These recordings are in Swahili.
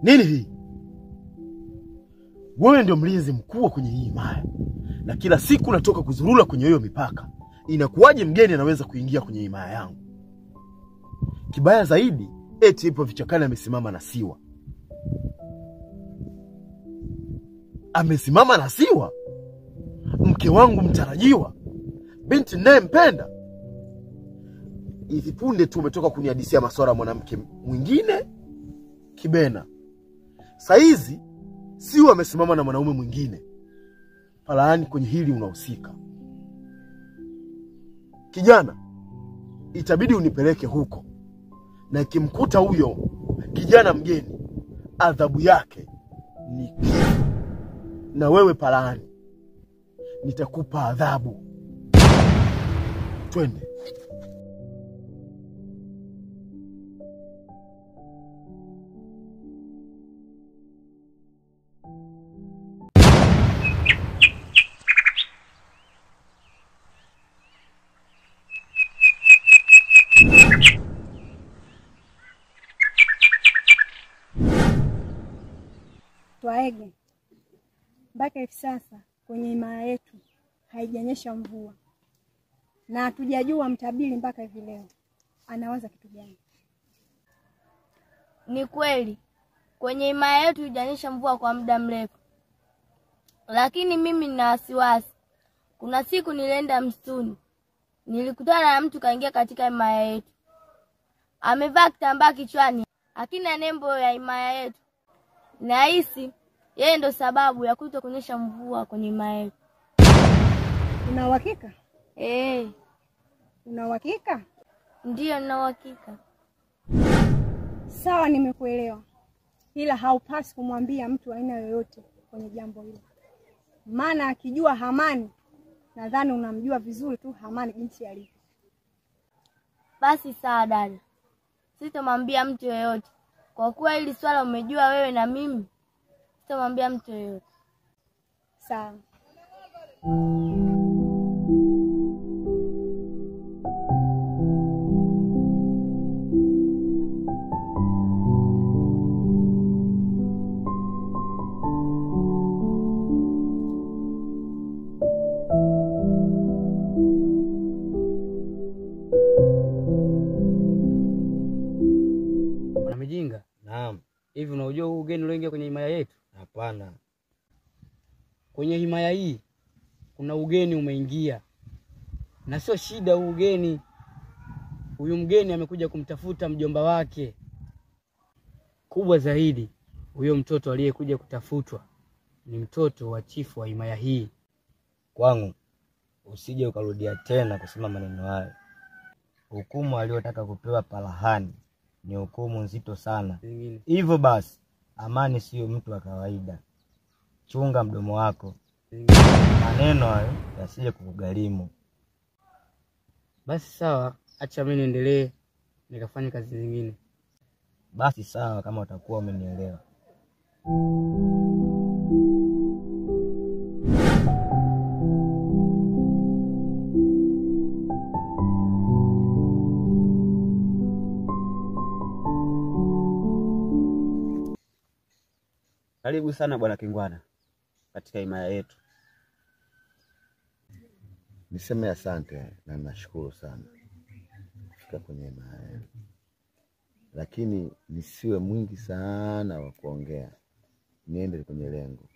Nini hii? Wewe ndio mlinzi mkuu kwenye hii himaya, na kila siku natoka kuzurura kwenye hiyo mipaka. Inakuwaje mgeni anaweza kuingia kwenye himaya yangu? Kibaya zaidi, eti ipo vichakani amesimama na Siwa. Amesimama na Siwa? Mke wangu mtarajiwa, binti ninayempenda. Hivi punde tu umetoka kunihadisia masuala ya mwanamke mwingine Kibena. Saizi Siwa amesimama na mwanaume mwingine. Palaani, kwenye hili unahusika. Kijana, itabidi unipeleke huko. Na ikimkuta huyo kijana mgeni, adhabu yake ni kifo. Na wewe Palaani, nitakupa adhabu. Twende. Twaege, mpaka hivi sasa kwenye himaya yetu haijanyesha mvua, na hatujajua mtabiri mpaka hivi leo anawaza kitu gani. Ni kweli kwenye himaya yetu haijanyesha mvua kwa muda mrefu, lakini mimi nina wasiwasi. Kuna siku nilienda msituni, nilikutana na mtu kaingia katika himaya yetu, amevaa kitambaa kichwani, hakina nembo ya himaya yetu. Nahisi yeye ndo sababu ya kutokunyesha mvua kwenye himaya yetu. Una uhakika? Una uhakika? Ndiyo, nina uhakika. Sawa, nimekuelewa. Ila haupasi kumwambia mtu aina yoyote kwenye jambo hilo. Maana akijua Hamani, nadhani unamjua vizuri tu Hamani jinsi alivyo. Basi sawa dada, sitomwambia mtu yoyote. Kwa kuwa hili swala umejua wewe na mimi, sitomwambia mtu yoyote. Sawa. Hivi unajua huu ugeni ulioingia kwenye himaya yetu? Hapana. Kwenye himaya hii kuna ugeni umeingia. Na sio shida huu ugeni. Huyu mgeni amekuja kumtafuta mjomba wake. Kubwa zaidi, huyo mtoto aliyekuja kutafutwa ni mtoto wa chifu wa himaya hii. Kwangu usije ukarudia tena kusema maneno hayo. Hukumu aliyotaka kupewa Palahani ni hukumu nzito sana. Hivyo basi, Amani sio mtu wa kawaida. Chunga mdomo wako. Maneno hayo yasije kukugharimu. Basi sawa, acha mimi niendelee nikafanye kazi zingine. Basi sawa, kama utakuwa umenielewa. Karibu sana Bwana Kingwana katika himaya yetu. Niseme asante na nashukuru sana kufika kwenye himaya yenu. Lakini nisiwe mwingi sana wa kuongea, niende kwenye lengo.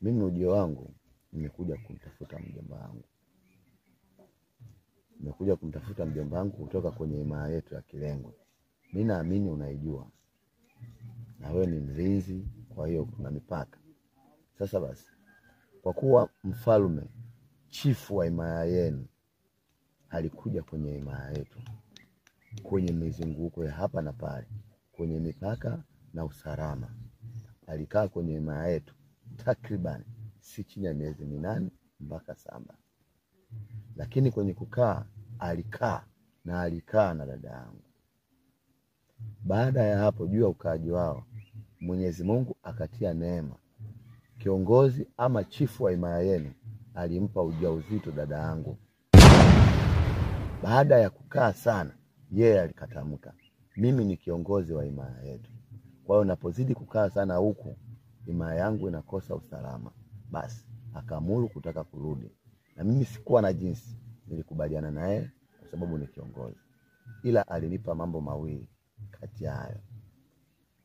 Mimi ujio wangu nimekuja kumtafuta mjomba wangu. Nimekuja kumtafuta mjomba wangu kutoka kwenye himaya yetu ya Kilengwe. Mimi naamini unaijua. Na wewe ni mlinzi, kwa hiyo kuna mipaka. Sasa basi, kwa kuwa mfalme chifu wa himaya yenu alikuja kwenye himaya yetu, kwenye mizunguko ya hapa na pale, kwenye mipaka na usalama, alikaa kwenye himaya yetu takriban si chini ya miezi 8 mpaka 7. Lakini kwenye kukaa alikaa na alikaa na dada yangu. Baada ya hapo, juu ya ukaaji wao, Mwenyezi Mungu akatia neema. Kiongozi ama chifu wa himaya yenu alimpa ujauzito dada yangu. Baada ya kukaa sana, yeye alikatamka, mimi ni kiongozi wa himaya yetu. Kwa hiyo napozidi kukaa sana huku himaya yangu inakosa usalama. Basi akaamuru kutaka kurudi, na mimi sikuwa na jinsi, nilikubaliana naye kwa sababu ni kiongozi. Ila alinipa mambo mawili kati ya hayo: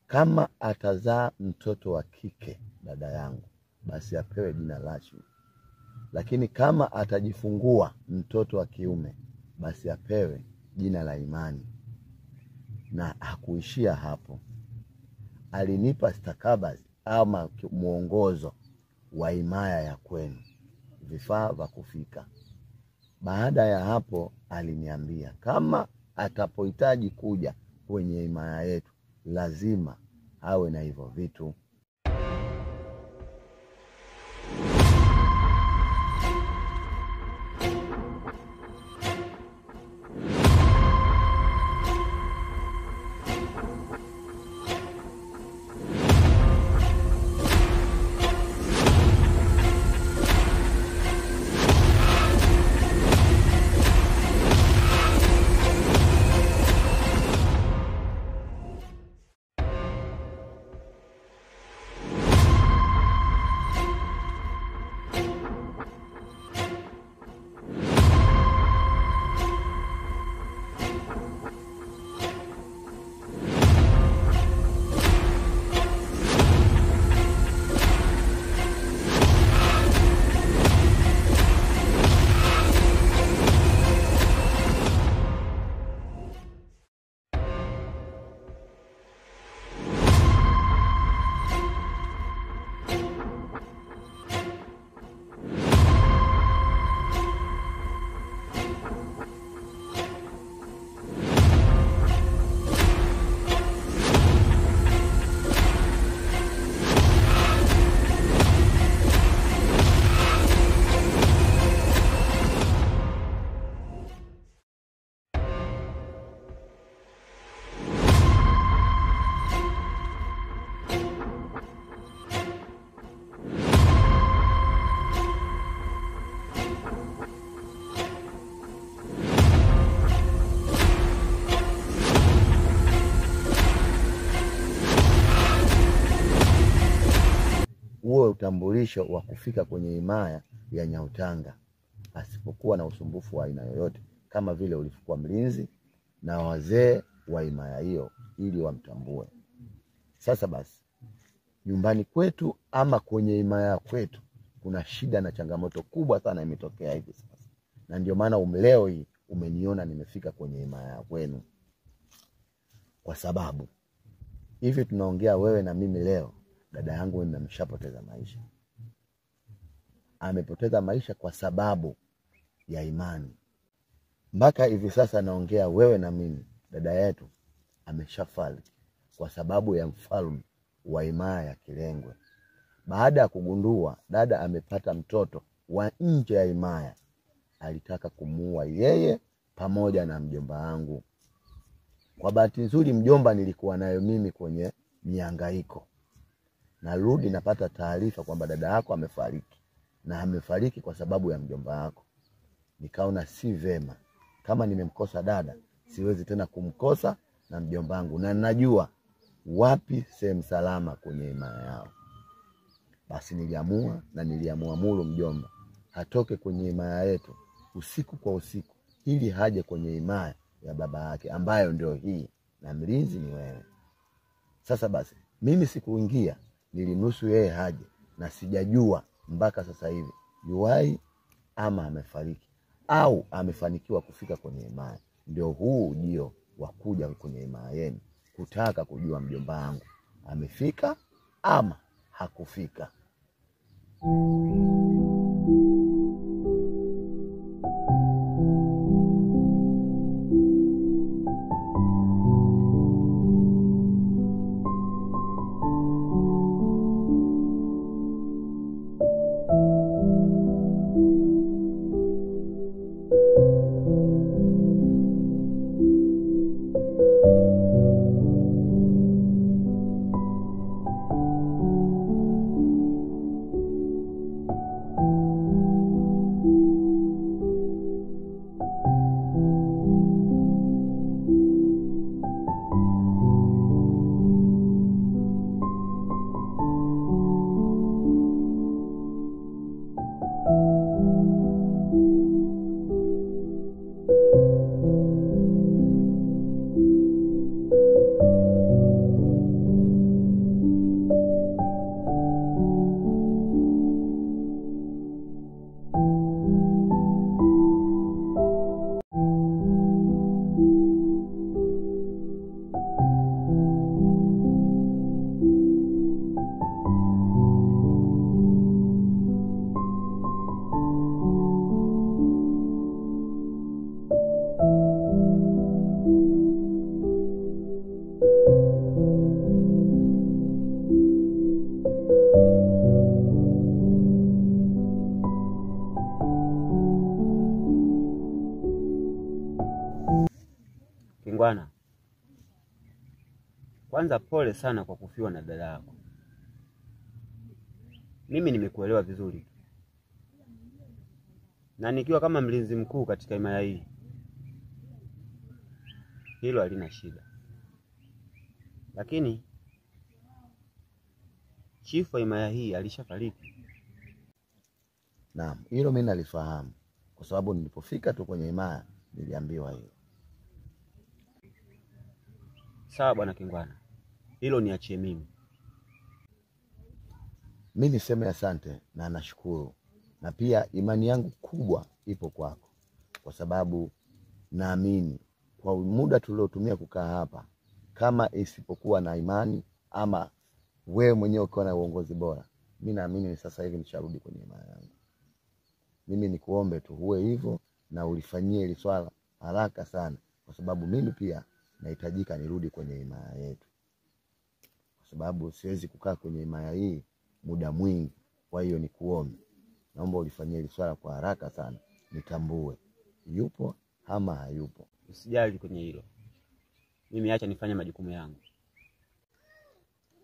kama atazaa mtoto wa kike dada yangu, basi apewe jina Lashmi, lakini kama atajifungua mtoto wa kiume, basi apewe jina la Imani. Na hakuishia hapo, alinipa stakabadhi ama mwongozo wa himaya ya kwenu, vifaa vya kufika. Baada ya hapo aliniambia kama atapohitaji kuja kwenye himaya yetu lazima awe na hivyo vitu. Uwe utambulisho wa kufika kwenye himaya ya Nyautanga asipokuwa na usumbufu wa aina yoyote, kama vile ulivyokuwa mlinzi na wazee wa himaya hiyo ili wamtambue. Sasa basi, nyumbani kwetu ama kwenye himaya kwetu kuna shida na changamoto kubwa sana imetokea hivi sasa, na ndio maana leo hii umeniona nimefika kwenye himaya kwenu, kwa sababu hivi tunaongea wewe na mimi leo, dada yangu ameshapoteza maisha. Amepoteza maisha kwa sababu ya imani. Mpaka hivi sasa naongea wewe na mimi, dada yetu ameshafariki kwa sababu ya mfalme wa himaya ya Kilengwe. Baada ya kugundua dada amepata mtoto wa nje ya himaya, alitaka kumuua yeye pamoja na mjomba wangu. Kwa bahati nzuri mjomba nilikuwa nayo mimi kwenye mihangaiko. Narudi napata taarifa kwamba dada yako amefariki, na amefariki kwa sababu ya mjomba wako. Nikaona si vema, kama nimemkosa dada siwezi tena kumkosa na mjomba wangu, na najua wapi sehemu salama kwenye himaya yao. Basi niliamua na niliamuru mjomba atoke kwenye himaya yetu usiku kwa usiku, ili haje kwenye himaya ya baba yake ambayo ndio hii, na mlinzi ni wewe. Sasa basi mimi sikuingia, nilinusu yeye haje, na sijajua mpaka sasa hivi yuwai ama amefariki au amefanikiwa kufika kwenye himaya. Ndio huu ujio wa kuja kwenye himaya yenu kutaka kujua mjomba wangu amefika ama hakufika. Kingwana, kwanza pole sana kwa kufiwa na dada yako. Mimi nimekuelewa vizuri, na nikiwa kama mlinzi mkuu katika himaya hii, hilo halina shida. Lakini chifu wa himaya hii alishafariki. Naam, hilo mimi nalifahamu kwa sababu nilipofika tu kwenye himaya niliambiwa hilo. Sawa bwana Kingwana, hilo niachie mimi. Mimi niseme asante na nashukuru, na pia imani yangu kubwa ipo kwako, kwa sababu naamini kwa muda tuliotumia kukaa hapa, kama isipokuwa na imani ama wewe mwenyewe ukiwa na uongozi bora, mimi naamini sasa hivi nisharudi kwenye imani yangu. Mimi nikuombe tu uwe hivyo na ulifanyie hili swala haraka sana, kwa sababu mimi pia nahitajika nirudi kwenye himaya yetu, kwa sababu siwezi kukaa kwenye himaya hii muda mwingi. Kwa hiyo nikuombe, naomba ulifanyie hili swala kwa haraka sana, nitambue yupo ama hayupo. Usijali kwenye hilo, mimi acha nifanye majukumu yangu.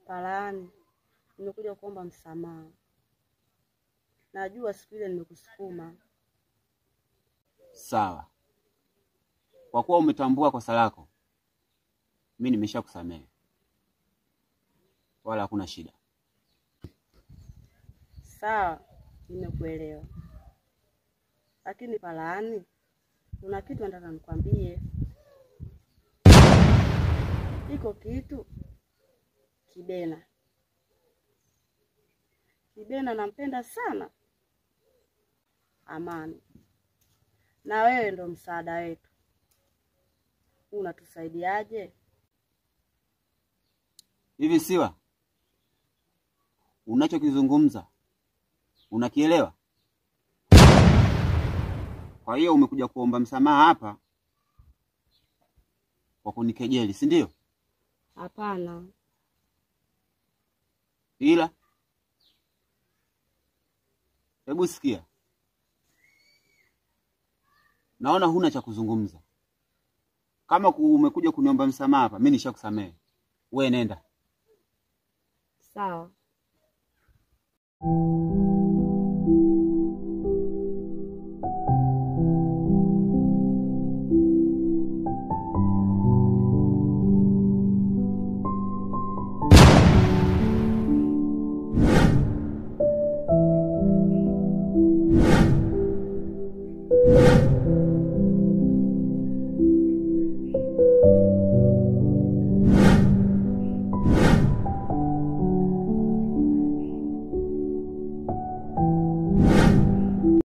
Palani, nimekuja kuomba msamaha. Najua siku ile nimekusukuma. Sawa, kwa kuwa umetambua kosa lako, mimi nimeshakusamehe, wala hakuna shida. Sawa, nimekuelewa. Lakini Palani, kuna kitu nataka nikwambie. Iko kitu Kibena. Kibena nampenda sana Amani, na wewe ndo msaada wetu. Unatusaidiaje? Hivi Siwa, unachokizungumza unakielewa? Kwa hiyo umekuja kuomba msamaha hapa kwa kunikejeli, si ndio? Hapana. Ila hebu sikia, naona huna cha kuzungumza. Kama umekuja kuniomba msamaha hapa, mimi nishakusamehe. Wewe nenda. Sawa.